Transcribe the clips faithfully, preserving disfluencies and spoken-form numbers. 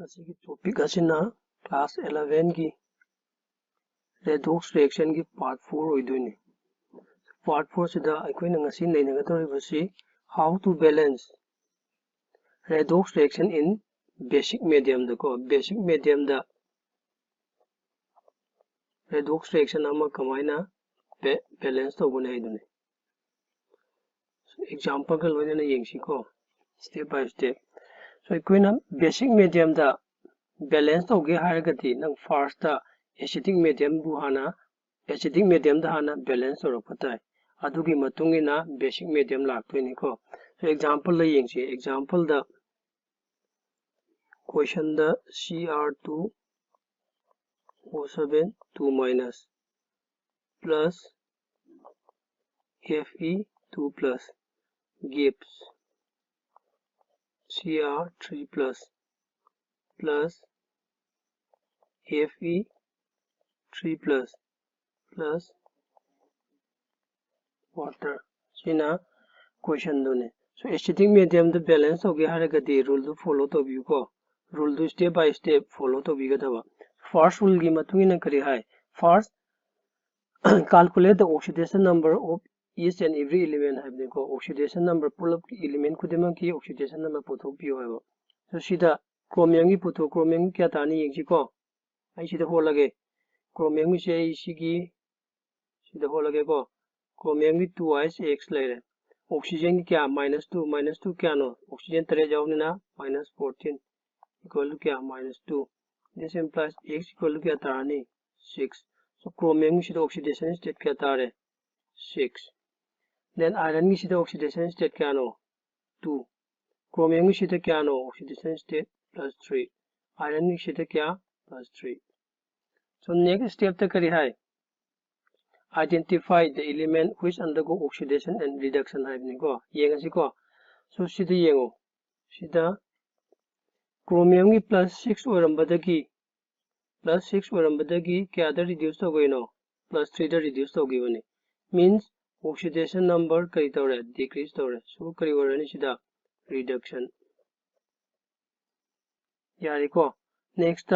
ꯑꯁꯤꯒꯤ topic ꯑꯁꯤꯅ class eleven ꯒꯤ redox reaction ꯒꯤ part four ꯑꯣꯏꯗꯣꯏꯅꯤ꯫ Part four ꯁꯤꯗ ꯑꯩꯈꯣꯏꯅ ꯉꯁꯤ ꯅꯩꯅꯒꯗꯧꯔꯤꯕꯁꯤ how to balance redox reaction in basic medium ꯗꯀꯣ, basic medium the redox reaction ꯑꯃ ꯀꯃꯥꯏꯅ ba-, balance ꯇꯧꯒꯅꯤ ꯍꯥꯏꯗꯨꯅꯤ꯫ Example ꯒ ꯂꯣꯏꯅꯅ ꯌꯦꯡꯁꯤꯀꯣ, step by step꯫ So ꯑꯩꯈꯣꯏꯅ basic medium ꯗ balance ꯇꯧꯒꯦ ꯍꯥꯏꯔꯒꯗꯤ ꯅꯪ first ꯇ acidic medium ꯕꯨ ꯍꯥꯟꯅ, acidic medium ꯗ ꯍꯥꯟꯅ balance ꯇꯧꯔꯛꯄ ꯇꯥꯏ꯫ ꯑꯗꯨꯒꯤ ꯃꯇꯨꯡ ꯏꯟꯅ basic medium ꯂꯥꯛꯇꯣꯏꯅꯤꯀꯣ꯫ So example ꯗ ꯌꯦꯡꯁꯤ꯫ Example ꯗ question ꯗ C R two O seven two minus plus F E two plus gives C R three plus plus F E three plus plus water꯫ ꯁꯤꯅ question ꯗꯨꯅꯤ꯫ So acidic medium ꯗ balance ꯇꯧꯒꯦ ꯍꯥꯏꯔꯒꯗꯤ rule do follow ꯇꯧꯕꯤꯌꯨꯀꯣ꯫ Rule do step by step follow ꯇꯧꯕꯤꯒꯗꯕ꯫ First rule ꯒꯤ ꯃꯇꯨꯡ ꯏꯟꯅ ꯀꯔꯤ ꯍꯥꯏ? First, calculate the oxidation number of each and every element ꯍꯥꯏꯕꯅꯤꯀꯣ꯫ Oxidation number, ꯄꯨꯂꯞꯀꯤ element ꯈꯨꯗꯤꯡꯃꯛꯀꯤ oxidation number ꯄꯨꯊꯣꯛꯄꯤꯌꯨ ꯍꯥꯏꯕ꯫ So ꯁꯤꯗ chromium ꯒꯤ ꯄꯨꯊꯣꯛ, chromium ꯒꯤ ꯀꯌꯥ ꯇꯥꯅꯤ ꯌꯦꯡꯁꯤꯀꯣ꯫ ꯑꯩ ꯁꯤꯗ ꯍꯣꯠꯂꯒꯦ꯫ Chromium ꯒꯤꯁꯦ ꯑꯩ ꯁꯤꯒꯤ, ꯁꯤꯗ ꯍꯣꯠꯂꯒꯦꯀꯣ꯫ Chromium ꯒꯤ two I S X ꯂꯩꯔꯦ꯫ Oxygen ꯒꯤ ꯀꯌꯥ? Minus two, minus two ꯀꯌꯥꯅꯣ? Oxygen ꯇꯔꯦꯠ ꯌꯥꯎꯕꯅꯤꯅ minus fourteen equal to ꯀꯌꯥ? Minus two꯫ This implies X equal to ꯀꯌꯥ ꯇꯥꯔꯅꯤ? Six꯫ So chromium ꯒꯤꯁꯤꯗ oxidation state ꯀꯌꯥ ꯇꯥꯔꯦ? Six꯫ Then iron ꯒꯤꯁꯤꯗ oxidation state ꯀꯌꯥꯅꯣ? Two꯫ Chromium ꯒꯤꯁꯤꯗ ꯀꯌꯥꯅꯣ? Oxidation state plus three꯫ Iron ꯒꯤꯁꯤꯗ ꯀꯌꯥ? Plus three꯫ So next step ꯇ ꯀꯔꯤ ꯍꯥꯏ? Identify the element which undergo oxidation and reduction ꯍꯥꯏꯕꯅꯤꯀꯣ꯫ ꯌꯦꯡꯉꯁꯤꯀꯣ꯫ So ꯁꯤꯗ ꯌꯦꯡꯉꯣ꯫ ꯁꯤꯗ chromium ꯒꯤ plus six ꯑꯣꯏꯔꯝꯕꯗꯒꯤ, plus six ꯑꯣꯏꯔꯝꯕꯗꯒꯤ ꯀꯌꯥꯗ reduce ꯇꯧꯈ꯭ꯔꯤꯅꯣ? Plus three ꯗ reduce ꯇꯧꯈꯤꯕꯅꯤ꯫ Means oxidation number ꯀꯔꯤ ꯇꯧꯔꯦ? Decrease ꯇꯧꯔꯦ꯫ So ꯀꯔꯤ ꯑꯣꯏꯔꯅꯤ ꯁꯤꯗ? Reduction꯫ ꯌꯥꯔꯦꯀꯣ꯫ Next,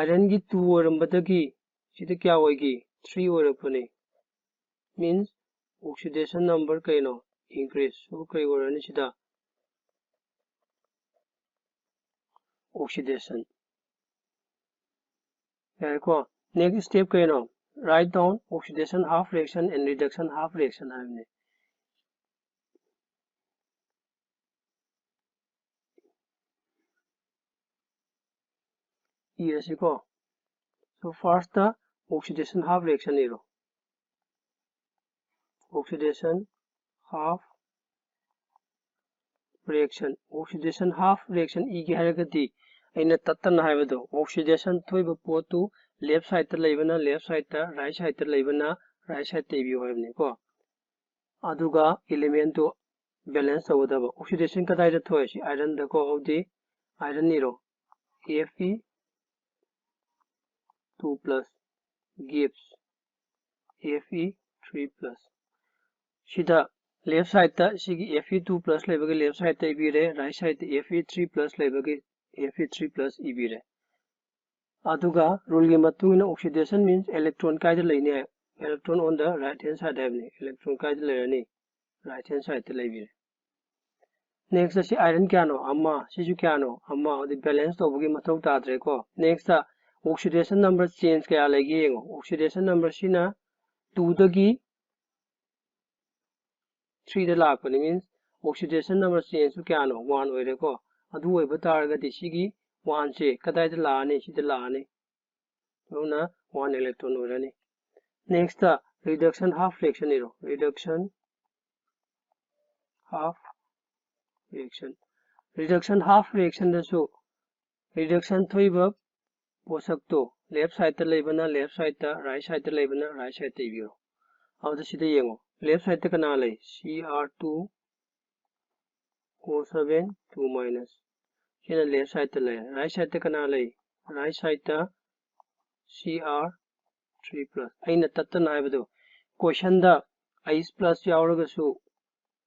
iron ꯒꯤ two ꯑꯣꯏꯔꯝꯕꯗꯒꯤ ꯁꯤꯗ ꯀꯌꯥ ꯑꯣꯏꯒꯦ? Three ꯑꯣꯏꯔꯛꯄꯅꯤ꯫ Means oxidation number ꯀꯩꯅꯣ? Increase꯫ So ꯀꯩ ꯑꯣꯏꯔꯅꯤ ꯁꯤꯗ? Oxidation꯫ ꯌꯥꯔꯦꯀꯣ꯫ Next step ꯀꯩꯅꯣ? Write down oxidation half reaction and reduction half reaction ꯍꯥꯏꯕꯅꯤ꯫ ꯏꯔꯁꯤꯀꯣ꯫ So first oxidation half reaction ꯏꯔꯣ꯫ Oxidation half reaction, oxidation half reaction ꯏꯒꯦ ꯍꯥꯏꯔꯒꯗꯤ ꯑꯩꯅ ꯇꯠꯇꯅ ꯍꯥꯏꯕꯗꯣ, oxidation ꯊꯣꯛꯏꯕ ꯄꯣꯠꯇꯨ left side ꯇ ꯂꯩꯕꯅ left side ꯇ, right side ꯇ ꯂꯩꯕꯅ right side ꯇ ꯏꯕꯤꯌꯨ ꯍꯥꯏꯕꯅꯤꯀꯣ꯫ ꯑꯗꯨꯒ element ꯇꯨ balance ꯇꯧꯒꯗꯕ꯫ Oxidation ꯀꯗꯥꯏꯗ ꯊꯣꯛꯑꯦ? ꯁꯤ iron ꯗꯀꯣ꯫ ꯑꯗꯨꯗꯤ iron ꯏꯔꯣ꯫ Fe two plus gives Fe three plus꯫ ꯁꯤꯗ left side ꯇ ꯁꯤꯒꯤ Fe two plus ꯂꯩꯕꯒꯤ left side ꯇ ꯏꯕꯤꯔꯦ, right side ꯇ Fe three plus ꯂꯩꯕꯒꯤ Fe three plus ꯏꯕꯤꯔꯦ꯫ ꯑꯗꯨꯒ rule ꯒꯤ ꯃꯇꯨꯡ ꯏꯟꯅ oxidation means electron ꯀꯥꯏꯗ ꯂꯩꯅꯤ? Electron on the right hand side ꯍꯥꯏꯕꯅꯤ꯫ Electron ꯀꯥꯏꯗ ꯂꯩꯔꯅꯤ? Right hand side ꯇ ꯂꯩꯕꯤꯔꯦ꯫ Next ꯑꯁꯤ iron ꯀꯌꯥꯅꯣ? ꯑꯃ꯫ ꯁꯤꯁꯨ ꯀꯌꯥꯅꯣ? ꯑꯃ꯫ ꯑꯗꯨꯗꯤ balance ꯇꯧꯕꯒꯤ ꯃꯊꯧ ꯇꯥꯗ꯭ꯔꯦꯀꯣ꯫ Next oxidation number change ꯀꯌꯥ ꯂꯩꯒꯦ ꯌꯦꯡꯉꯣ꯫ Oxidation number ꯁꯤꯅ two ꯗꯒꯤ three ꯗ ꯂꯥꯛꯄꯅꯤ꯫ Means oxidation number change ꯁꯨ ꯀꯌꯥꯅꯣ? One ꯑꯣꯏꯔꯦꯀꯣ꯫ ꯑꯗꯨ ꯑꯣꯏꯕ ꯇꯥꯔꯒꯗꯤ ꯁꯤꯒꯤ one ꯁꯦ ꯀꯗꯥꯏꯗ ꯂꯥꯛꯑꯅꯤ? ꯁꯤꯗ ꯂꯥꯛꯑꯅꯤ꯫ ꯑꯗꯨꯅ one electron ꯑꯣꯏꯔꯅꯤ꯫ Next reduction half reaction ꯏꯔꯣ꯫ Reduction half reaction꯫ Reduction half reaction ꯗꯁꯨ reduction ꯊꯣꯛꯏꯕ ꯄꯣꯠꯁꯛꯇꯣ left side ꯇ ꯂꯩꯕꯅ left side ꯇ, right side ꯇ ꯂꯩꯕꯅ right side ꯇ ꯏꯕꯤꯔꯣ꯫ ꯑꯗꯨꯗ ꯁꯤꯗ ꯌꯦꯡꯉꯣ, left side ꯇ ꯀꯅꯥ ꯂꯩ? C R two O seven two minus꯫ ꯁꯤꯅ left side ꯇ ꯂꯩ꯫ Right side ꯇ ꯀꯅꯥ ꯂꯩ? Right side ꯇ C R three plus꯫ ꯑꯩꯅ ꯇꯠꯇꯅ ꯍꯥꯏꯕꯗꯣ, question ꯗ H plus ꯌꯥꯎꯔꯒꯁꯨ,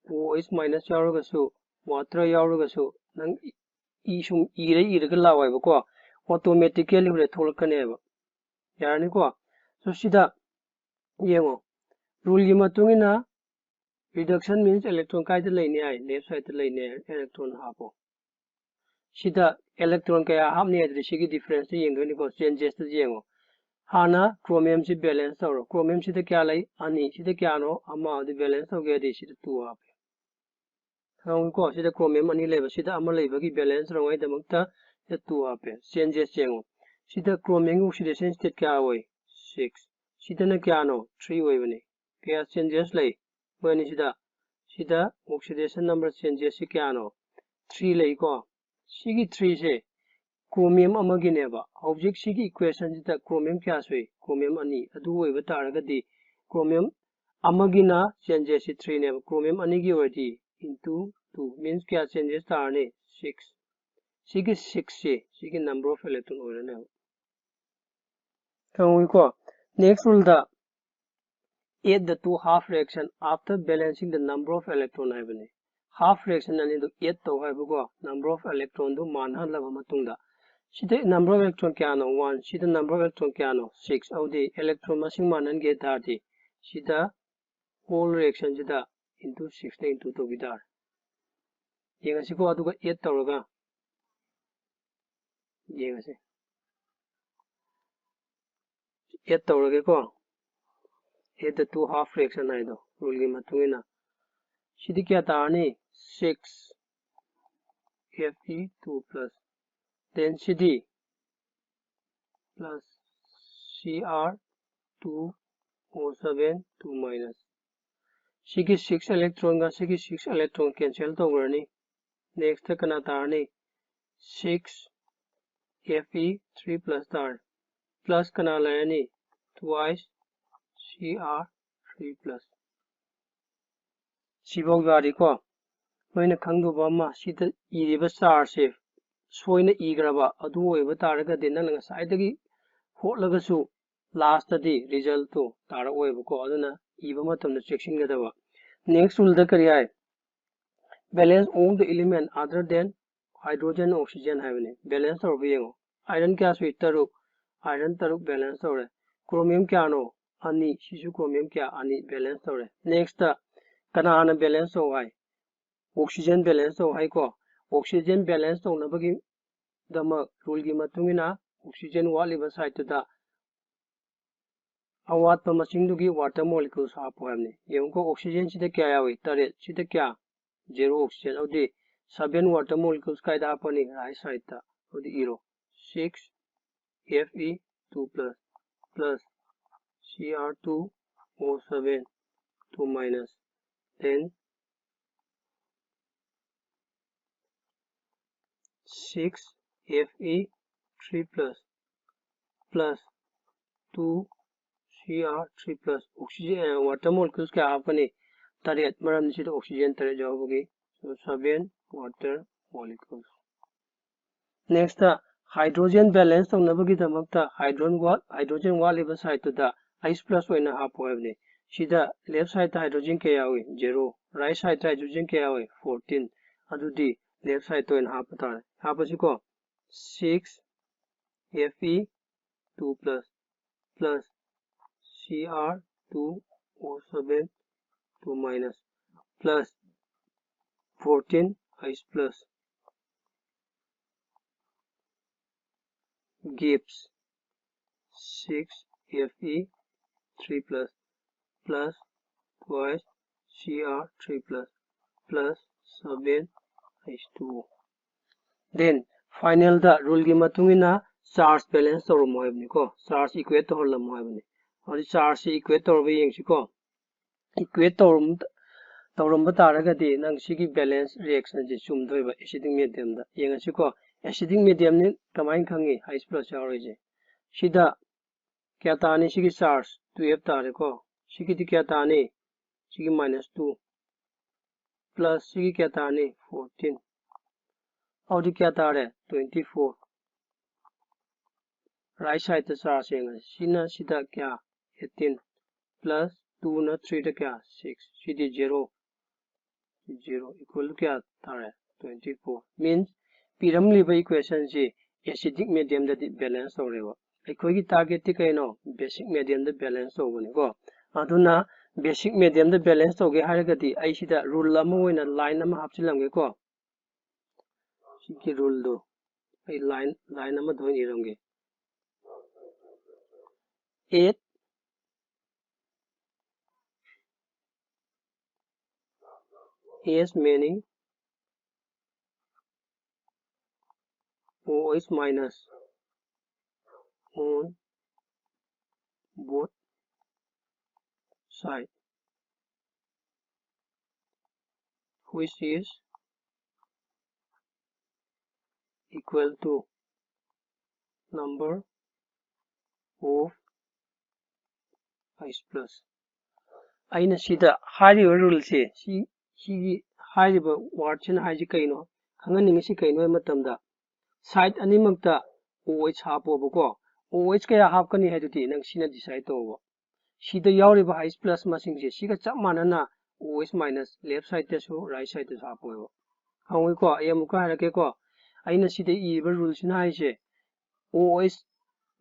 O H minus ꯌꯥꯎꯔꯒꯁꯨ, water ꯌꯥꯎꯔꯒꯁꯨ, ꯅꯪ ꯏ ꯁꯨꯝ ꯏꯔ ꯏꯔꯒ ꯂꯥꯛꯑꯣ ꯍꯥꯏꯕꯀꯣ, automatically ꯍꯣꯔꯦꯟ ꯊꯣꯛꯂꯛꯀꯅꯦꯕ꯫ ꯌꯥꯔꯅꯤꯀꯣ? So ꯁꯤꯗ ꯌꯦꯡꯉꯣ, rule ꯒꯤ ꯃꯇꯨꯡ ꯏꯟꯅ reduction means electron ꯀꯥꯏꯗ ꯂꯩꯅꯤ ꯍꯥꯏ? Left side ꯇ ꯂꯩꯅꯤ ꯍꯥꯏ, electron ꯍꯥꯞꯄꯣ꯫ ꯁꯤꯗ electron ꯀꯌꯥ ꯍꯥꯞꯅꯤ ꯍꯥꯏꯗꯨꯗꯤ ꯁꯤꯒꯤ difference ꯇ ꯌꯦꯡꯗꯣꯏꯅꯤꯀꯣ, changes ꯇ ꯌꯦꯡꯉꯣ꯫ ꯍꯥꯟꯅ chromium ꯁꯤ balance ꯇꯧꯔꯣ꯫ Chromium ꯁꯤꯗ ꯀꯌꯥ ꯂꯩ? ꯑꯅꯤ꯫ ꯁꯤꯗ ꯀꯌꯥꯅꯣ? ꯑꯃ꯫ ꯑꯗꯨ balance ꯇꯧꯒꯦ ꯍꯥꯏꯗꯤ ꯁꯤꯗ two ꯍꯥꯞꯄꯦ꯫ ꯈꯪꯉꯤꯀꯣ? ꯁꯤꯗ chromium ꯑꯅꯤ ꯂꯩꯕ, ꯁꯤꯗ ꯑꯃ ꯂꯩꯕꯒꯤ balance ꯇꯧꯅꯉꯥꯏꯗꯃꯛꯇ ꯁꯤꯗ two ꯍꯥꯞꯄꯦ꯫ Changes ꯌꯦꯡꯉꯣ꯫ ꯁꯤꯗ chromium ꯒꯤ oxidation state ꯀꯌꯥ ꯑꯣꯏ? Six꯫ ꯁꯤꯗꯅ ꯀꯌꯥꯅꯣ? Three ꯑꯣꯏꯕꯅꯤ꯫ ꯀꯌꯥ changes ꯂꯩ? ꯃꯣꯏ ꯑꯅꯤꯁꯤꯗ꯫ ꯁꯤꯗ oxidation number changes ꯁꯤ ꯀꯌꯥꯅꯣ? Three ꯂꯩꯀꯣ꯫ ꯁꯤꯒꯤ three ꯁꯦ chromium ꯑꯃꯒꯤꯅꯦꯕ꯫ ꯍꯧꯖꯤꯛ ꯁꯤꯒꯤ equation ꯁꯤꯗ chromium ꯀꯌꯥ ꯁꯨꯏ? Chromium ꯑꯅꯤ꯫ ꯑꯗꯨ ꯑꯣꯏꯕ ꯇꯥꯔꯒꯗꯤ chromium ꯑꯃꯒꯤꯅ changes ꯁꯤ three ꯅꯦꯕ, chromium ꯑꯅꯤꯒꯤ ꯑꯣꯏꯔꯗꯤ into two means ꯀꯌꯥ changes ꯇꯥꯔꯅꯤ? Six꯫ ꯁꯤꯒꯤ six ꯁꯤ ꯁꯤꯒꯤ number of electron ꯑꯣꯏꯔꯅꯦꯕ꯫ ꯈꯪꯍꯧꯏꯀꯣ? Next rule the add the two half reaction after balancing the number of electron ꯍꯥꯏꯕꯅꯤ꯫ Half reaction ꯑꯅꯤꯗꯨ add ꯇꯧ ꯍꯥꯏꯕꯀꯣ, number of electron ꯗꯨ ꯃꯥꯟꯅꯍꯜꯂꯕ ꯃꯇꯨꯡꯗ꯫ ꯁꯤꯗ number of electron ꯀꯌꯥꯅꯣ? One꯫ ꯁꯤꯗ number of electron ꯀꯌꯥꯅꯣ? Six꯫ ꯑꯗꯨꯗꯤ electron ꯃꯁꯤꯡ ꯃꯥꯟꯅꯍꯟꯒꯦ ꯍꯥꯏ ꯇꯥꯔꯗꯤ ꯁꯤꯗ whole reaction ꯁꯤꯗ into six ꯅ into ꯇꯧꯕꯤ ꯇꯥꯔꯦ꯫ ꯌꯦꯡꯉꯁꯤꯀꯣ, ꯑꯗꯨꯒ add ꯇꯧꯔꯒ꯫ ꯌꯦꯡꯉꯁꯤ꯫ Add ꯇꯧꯔꯒꯦꯀꯣ꯫ Add the two half reaction ꯍꯥꯏꯗꯣ, rule ꯒꯤ ꯃꯇꯨꯡ ꯏꯟꯅ꯫ ꯁꯤꯗꯤ ꯀꯌꯥ ꯇꯥꯔꯅꯤ? Six F E two plus density plus C R two O seven two minus꯫ ꯁꯤꯒꯤ six electron ꯒ ꯁꯤꯒꯤ six electron cancel ꯇꯧꯈ꯭ꯔꯅꯤ꯫ Next ꯇ ꯀꯅꯥ ꯇꯥꯔꯅꯤ? Six F E three plus ꯇꯥꯔꯦ꯫ Plus ꯀꯅꯥ ꯂꯩꯔꯅꯤ? Twice C R three plus꯫ ꯁꯤꯐꯥꯎ ꯌꯥꯔꯤꯀꯣ? ꯅꯣꯏꯅ ꯈꯪꯗꯧꯕ ꯑꯃ, ꯁꯤꯗ ꯏꯔꯤꯕ charge ꯁꯦ ꯁꯣꯏꯅ ꯏꯈ꯭ꯔꯕ ꯑꯗꯨ ꯑꯣꯏꯕ ꯇꯥꯔꯒꯗꯤ ꯅꯪꯅ ꯉꯁꯥꯏꯗꯒꯤ ꯍꯣꯠꯂꯒꯁꯨ last ꯇꯗꯤ result ꯇꯣ ꯇꯥꯔꯛꯑꯣꯏꯕꯀꯣ꯫ ꯑꯗꯨꯅ ꯏꯕ ꯃꯇꯝꯗ ꯆꯦꯛꯁꯤꯟꯒꯗꯕ꯫ Next rule ꯗ ꯀꯔꯤ ꯍꯥꯏ? Balance all the element other than hydrogen, oxygen ꯍꯥꯏꯕꯅꯤ꯫ Balance ꯇꯧꯔꯕ ꯌꯦꯡꯉꯣ꯫ Iron ꯀꯌꯥ ꯁꯨꯏ? ꯇꯔꯨꯛ꯫ Iron ꯇꯔꯨꯛ balance ꯇꯧꯔꯦ꯫ Chromium ꯀꯌꯥꯅꯣ? ꯑꯅꯤ꯫ ꯁꯤꯁꯨ chromium ꯀꯌꯥ? ꯑꯅꯤ balance ꯇꯧꯔꯦ꯫ Next ꯀꯅꯥ ꯍꯥꯟꯅ balance ꯇꯧ ꯍꯥꯏ? Oxygen balance ꯇꯧ ꯍꯥꯏꯀꯣ꯫ Oxygen balance ꯇꯧꯅꯕꯒꯤꯗꯃꯛ rule ꯒꯤ ꯃꯇꯨꯡ ꯏꯟꯅ oxygen ꯋꯥꯠꯂꯤꯕ side ꯇꯨꯗ ꯑꯋꯥꯠꯄ ꯃꯁꯤꯡꯗꯨꯒꯤ water molecules ꯍꯥꯞꯄꯨ ꯍꯥꯏꯕꯅꯤ꯫ ꯌꯦꯡꯉꯨꯀꯣ, oxygen ꯁꯤꯗ ꯀꯌꯥ ꯌꯥꯎꯏ? ꯇꯔꯦꯠ꯫ ꯁꯤꯗ ꯀꯌꯥ? Zero oxygen꯫ ꯑꯗꯨꯗꯤ seven water molecules ꯀꯥꯏꯗ ꯍꯥꯞꯄꯅꯤ? Right side ꯇ꯫ ꯑꯗꯨꯗꯤ ꯏꯔꯣ, six F E two plus plus C R two O seven two minus, then six F E three plus plus two C R three plus oxygen, water molecules ꯀꯌꯥ ꯍꯥꯞꯀꯅꯤ? ꯇꯔꯦꯠ꯫ ꯃꯔꯝꯗꯤ ꯁꯤꯗ oxygen ꯇꯔꯦꯠ ꯌꯥꯎꯕꯒꯤ꯫ So seven water molecules꯫ Next hydrogen balance ꯇꯧꯅꯕꯒꯤꯗꯃꯛꯇ hydrogen ꯋꯥꯠ-, hydrogen ꯋꯥꯠꯂꯤꯕ side ꯇꯨꯗ H plus ꯑꯣꯏꯅ ꯍꯥꯞꯄꯨ ꯍꯥꯏꯕꯅꯤ꯫ ꯁꯤꯗ left side ꯇ hydrogen ꯀꯌꯥ ꯌꯥꯎꯏ? Zero꯫ Right side ꯇ hydrogen ꯀꯌꯥ ꯌꯥꯎꯏ? Fourteen꯫ ꯑꯗꯨꯗꯤ left side ꯇ ꯑꯣꯏꯅ ꯍꯥꯞꯄ ꯇꯥꯔꯦ꯫ ꯍꯥꯞꯄꯁꯤꯀꯣ, six F E two plus plus C R two O seven two minus plus fourteen H plus gives six F E three plus plus twice C R three plus plus seven H two O꯫ Then final ꯗ rule ꯒꯤ ꯃꯇꯨꯡ ꯏꯟꯅ charge balance ꯇꯧꯔꯝꯃꯣ ꯍꯥꯏꯕꯅꯤꯀꯣ꯫ Charge equate ꯇꯧꯍꯜꯂꯝꯃꯣ ꯍꯥꯏꯕꯅꯤ꯫ ꯑꯗꯨꯗꯤ charge ꯁꯤ equate ꯇꯧꯔꯕ ꯌꯦꯡꯁꯤꯀꯣ꯫ Equate ꯇꯧꯔꯝ-, ꯇꯧꯔꯝꯕ ꯇꯥꯔꯒꯗꯤ ꯅꯪ ꯁꯤꯒꯤ balance reaction ꯁꯦ ꯆꯨꯝꯗꯣꯏꯕ acidic medium ꯗ꯫ ꯌꯦꯡꯉꯁꯤꯀꯣ꯫ Acidic medium ꯅꯤ ꯀꯃꯥꯏꯅ ꯈꯪꯉꯤ? H plus ꯌꯥꯎꯔꯤꯁꯦ꯫ ꯁꯤꯗ ꯀꯌꯥ ꯇꯥꯅꯤ? ꯁꯤꯒꯤ charge twelve ꯇꯥꯔꯦꯀꯣ꯫ ꯁꯤꯒꯤꯗꯤ ꯀꯌꯥ ꯇꯥꯅꯤ? ꯁꯤꯒꯤ minus two plus ꯁꯤꯒꯤ ꯀꯌꯥ ꯇꯥꯅꯤ? Fourteen꯫ ꯑꯗꯨꯗꯤ ꯀꯌꯥ ꯇꯥꯔꯦ? Twenty four꯫ Right side ꯇ charge ꯌꯦꯡꯉꯁꯤ꯫ ꯁꯤꯅ ꯁꯤꯗ ꯀꯌꯥ? Eighteen꯫ Plus two ꯅ three ꯗ ꯀꯌꯥ? Six꯫ CD zero꯫ Zero equal to ꯀꯌꯥ ꯇꯥꯔꯦ? Twenty four꯫ Means ꯄꯤꯔꯝꯂꯤꯕ equation ꯁꯤ acidic medium ꯗꯗꯤ balance ꯇꯧꯔꯦꯕ꯫ ꯑꯩꯈꯣꯏꯒꯤ target ꯇꯤ ꯀꯩꯅꯣ? Basic medium ꯗ balance ꯇꯧꯕꯅꯤꯀꯣ꯫ ꯑꯗꯨꯅ basic medium ꯗ balance ꯇꯧꯒꯦ ꯍꯥꯏꯔꯒꯗꯤ ꯑꯩ ꯁꯤꯗ rule ꯑꯃ ꯑꯣꯏꯅ line ꯑꯃ ꯍꯥꯞꯆꯤꯜꯂꯝꯒꯦꯀꯣ꯫ ꯁꯤꯒꯤ rule ꯗꯣ ꯑꯩ line, line ꯑꯃꯗ ꯑꯣꯏꯅ ꯏꯔꯝꯒꯦ꯫ Add as many OH minus on both side, which is equal to number of H plus. ꯑꯩꯅ ꯁꯤꯗ ꯍꯥꯏꯔꯤꯕ rule ꯁꯦ, ꯁꯤ, ꯁꯤꯒꯤ ꯍꯥꯏꯔꯤꯕ word ꯁꯤꯅ ꯍꯥꯏꯁꯤ ꯀꯩꯅꯣ, ꯈꯪꯍꯟꯅꯤꯡꯉꯤꯁꯤ ꯀꯩꯅꯣ ꯍꯥꯏꯕ ꯃꯇꯝꯗ, side ꯑꯅꯤꯃꯛꯇ OH ꯍꯥꯞꯄꯣꯕꯀꯣ꯫ OH ꯀꯌꯥ ꯍꯥꯞꯀꯅꯤ ꯍꯥꯏꯗꯨꯗꯤ ꯅꯪ ꯁꯤꯅ decide ꯇꯧꯕ꯫ ꯁꯤꯗ ꯌꯥꯎꯔꯤꯕ H plus ꯃꯁꯤꯡꯁꯦ ꯁꯤꯒ ꯆꯞ ꯃꯥꯟꯅꯅ OH minus left side ꯇꯁꯨ right side ꯇꯁꯨ ꯍꯥꯞꯄꯣꯕ꯫ ꯈꯪꯉꯤꯀꯣ? ꯑꯩ ꯑꯃꯨꯛꯀ ꯍꯥꯏꯔꯛꯀꯦꯀꯣ꯫ ꯑꯩꯅ ꯁꯤꯗ ꯏꯔꯤꯕ rule ꯁꯤꯅ ꯍꯥꯏꯁꯦ, OH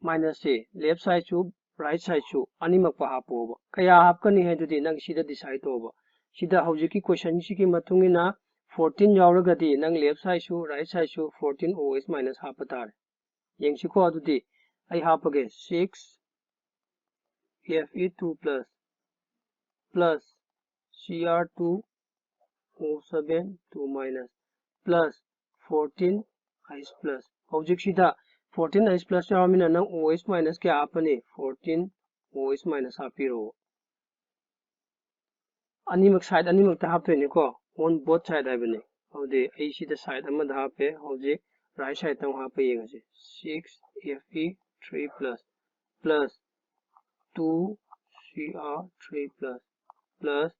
minus ꯁꯦ left side ꯁꯨ right side ꯁꯨ ꯑꯅꯤꯃꯛꯄ ꯍꯥꯞꯄꯣꯕ꯫ ꯀꯌꯥ ꯍꯥꯞꯀꯅꯤ ꯍꯥꯏꯗꯨꯗꯤ ꯅꯪ ꯁꯤꯗ decide ꯇꯧꯕ꯫ ꯁꯤꯗ ꯍꯧꯖꯤꯛꯀꯤ question ꯁꯤꯒꯤ ꯃꯇꯨꯡ ꯏꯟꯅ fourteen ꯌꯥꯎꯔꯒꯗꯤ ꯅꯪ left side ꯁꯨ right side ꯁꯨ fourteen OH minus ꯍꯥꯞꯄ ꯇꯥꯔꯦ꯫ ꯌꯦꯡꯁꯤꯀꯣ, ꯑꯗꯨꯗꯤ ꯑꯩ ꯍꯥꯞꯄꯒꯦ, six Fe two plus, plus Cr two O seven two minus, plus fourteen H plus꯫ ꯍꯧꯖꯤꯛꯁꯤꯗ fourteen H plus ꯌꯥꯎꯔꯃꯤꯅ ꯅꯪ OH minus ꯀꯌꯥ ꯍꯥꯞꯄꯅꯤ? Fourteen OH minus ꯍꯥꯞꯄꯤꯔꯣ꯫ ꯑꯅꯤꯃꯛ, side ꯑꯅꯤꯃꯛꯇ ꯍꯥꯞꯇꯣꯏꯅꯤꯀꯣ, on both side ꯍꯥꯏꯕꯅꯤ꯫ ꯑꯗꯨꯗꯤ ꯑꯩ ꯁꯤꯗ side ꯑꯃꯗ ꯍꯥꯞꯄꯦ, ꯍꯧꯖꯤꯛ right side ꯇ ꯑꯃꯨꯛ ꯍꯥꯞꯄ ꯌꯦꯡꯉꯁꯤ꯫ Six Fe three plus, plus two Cr three plus, plus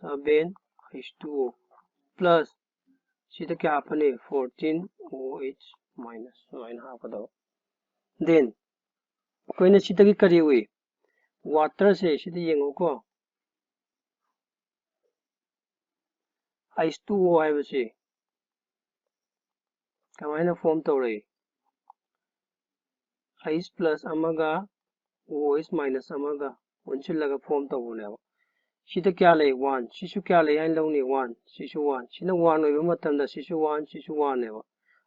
seven H two O, plus ꯁꯤꯗ ꯀꯌꯥ ꯍꯥꯞꯄꯅꯤ? Fourteen OH minus, ꯁꯨꯃꯥꯏꯅ ꯍꯥꯞꯀꯗꯕ꯫ Then ꯑꯩꯈꯣꯏꯅ ꯁꯤꯗꯒꯤ ꯀꯔꯤ ꯎꯏ? Water ꯁꯦ ꯁꯤꯗ ꯌꯦꯡꯉꯨꯀꯣ, H two O ꯍꯥꯏꯕꯁꯤ ꯀꯃꯥꯏꯅ form ꯇꯧꯔꯛꯏ? H plus ꯑꯃꯒ OH minus ꯑꯃꯒ ꯄꯨꯟꯁꯤꯜꯂꯒ form ꯇꯧꯕꯅꯦꯕ꯫ ꯁꯤꯗ ꯀꯌꯥ ꯂꯩ? One꯫ ꯁꯤꯁꯨ ꯀꯌꯥ ꯂꯩ ꯍꯥꯏꯅ ꯂꯧꯅꯤ? One꯫ ꯁꯤꯁꯨ one꯫ ꯁꯤꯅ one ꯑꯣꯏꯕ ꯃꯇꯝꯗ ꯁꯤꯁꯨ one, ꯁꯤꯁꯨ one ꯅꯦꯕ꯫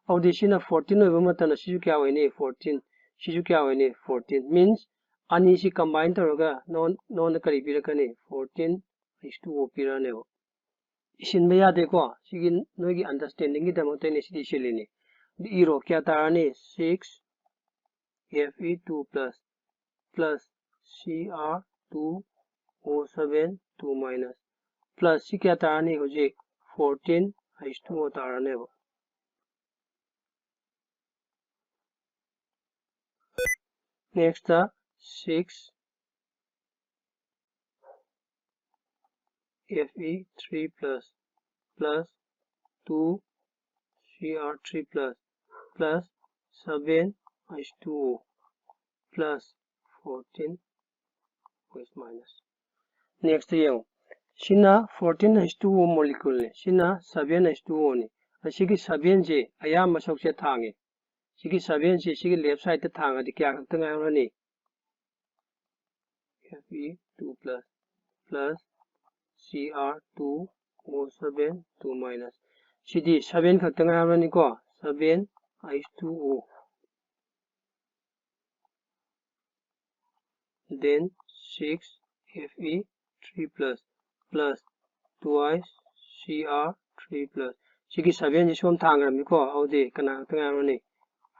ꯑꯗꯨꯗꯤ ꯁꯤꯅ fourteen ꯑꯣꯏꯕ ꯃꯇꯝꯗ ꯁꯤꯁꯨ ꯀꯌꯥ ꯑꯣꯏꯅꯤ? Fourteen꯫ ꯁꯤꯁꯨ ꯀꯌꯥ ꯑꯣꯏꯅꯤ? Fourteen꯫ Means ꯑꯅꯤꯁꯤ combine ꯇꯧꯔꯒ ꯅꯉꯣꯟ-, ꯅꯉꯣꯟꯗ ꯀꯔꯤ ꯄꯤꯔꯛꯀꯅꯤ? Fourteen H two O ꯄꯤꯔꯛꯑꯅꯦꯕ꯫ ꯏꯁꯤꯟꯕ ꯌꯥꯗꯦꯀꯣ꯫ ꯁꯤꯒꯤ ꯅꯣꯏꯒꯤ understandingꯒꯤꯗꯃꯛꯇ ꯑꯩꯅ ꯁꯤꯗꯤ ꯏꯁꯤꯜꯂꯤꯅꯤ꯫ ꯑꯗꯨ ꯏꯔꯣ, ꯀꯌꯥ ꯇꯥꯔꯅꯤ? Six Fe two plus, plus Cr two O seven two minus, plus ꯁꯤ ꯀꯌꯥ ꯇꯥꯔꯅꯤ? ꯍꯧꯖꯤꯛ fourteen H two O ꯇꯥꯔꯅꯦꯕ꯫ Next, six Fe three plus, plus two Cr three plus, plus seven H two O plus fourteen OH minus꯫ Next ꯌꯦꯡꯉꯨ꯫ ꯁꯤꯅ fourteen H two O moleculeꯅꯤ, ꯁꯤꯅ seven H two Oꯅꯤ꯫ ꯑꯁꯤꯒꯤ sevenꯁꯦ ꯑꯌꯥꯝꯕ ꯁꯔꯨꯛꯁꯦ ꯊꯥꯡꯉꯤ꯫ ꯁꯤꯒꯤ sevenꯁꯦ ꯁꯤꯒꯤ left sideꯇ ꯊꯥꯡꯉꯗꯤ ꯀꯌꯥ ꯈꯛꯇ ꯉꯥꯏꯍꯧꯔꯅꯤ? Fe two plus, plus Cr two O seven two minus꯫ ꯁꯤꯗꯤ seven ꯈꯛꯇ ꯉꯥꯏꯍꯧꯔꯅꯤꯀꯣ꯫ Seven H two O, then six Fe three plus, plus twice Cr three plus꯫ ꯁꯤꯒꯤ sevenꯁꯤ ꯁꯣꯝ ꯊꯥꯡꯈ꯭ꯔꯕꯅꯤꯀꯣ꯫ ꯑꯗꯨꯗꯤ ꯀꯅꯥ ꯈꯛꯇ ꯉꯥꯏꯔꯝꯃꯅꯤ?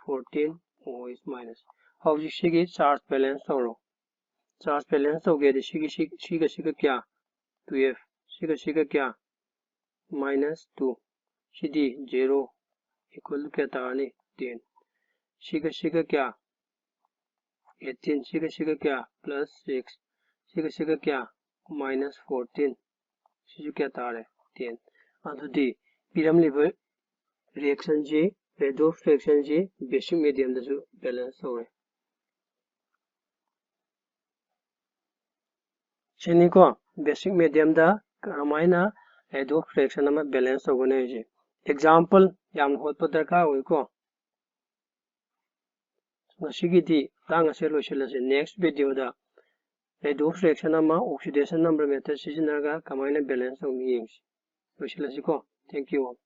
Fourteen OH minus꯫ ꯍꯧꯖꯤꯛ ꯁꯤꯒꯤ charge balance ꯇꯧꯔꯣ꯫ Charge balance ꯇꯧꯒꯦꯗꯤ ꯁꯤꯒꯤ, ꯁꯤ-, ꯁꯤꯒ ꯁꯤꯒ ꯀꯌꯥ? Twelve꯫ ꯁꯤꯒ ꯁꯤꯒ ꯀꯌꯥ? Minus two꯫ CD zero equal to ꯀꯌꯥ ꯇꯥꯔꯅꯤ? Ten꯫ ꯁꯤꯒ ꯁꯤꯒ ꯀꯌꯥ? Eighteen꯫ ꯁꯤꯒ ꯁꯤꯒ ꯀꯌꯥ? Plus six꯫ ꯁꯤꯒ ꯁꯤꯒ ꯀꯌꯥ? Minus fourteen꯫ ꯁꯤꯁꯨ ꯀꯌꯥ ꯇꯥꯔꯦ? Ten꯫ ꯑꯗꯨꯗꯤ ꯄꯤꯔꯝꯂꯤꯕ reactionꯁꯤ, redox reactionꯁꯤ basic mediumꯗꯁꯨ balance ꯇꯧꯔꯦ꯫ ꯁꯤꯅꯤꯀꯣ, basic mediumꯗ ꯀꯔꯝꯍꯥꯏꯅ redox reaction ꯑꯃ balance ꯇꯧꯒꯅꯤ ꯍꯥꯏꯁꯦ꯫ ꯑꯦꯛꯖꯥꯝꯄꯜ ꯌꯥꯝ ꯍꯣꯠꯄ ꯗꯔꯀꯥꯔ ꯑꯣꯏꯀꯣ꯫ ꯉꯁꯤꯒꯤꯗꯤ ꯃꯇꯥꯡ ꯑꯁꯦ ꯂꯣꯏꯁꯤꯜꯂꯁꯤ꯫ Next video ꯗ redox reaction ꯑꯃ oxidation number method ꯁꯤꯖꯤꯟꯅꯔꯒ ꯀꯃꯥꯏꯅ balance ꯇꯧꯅꯤ ꯌꯦꯡꯁꯤ꯫ ꯂꯣꯏꯁꯤꯜꯂꯁꯤꯀꯣ꯫ Thank you all.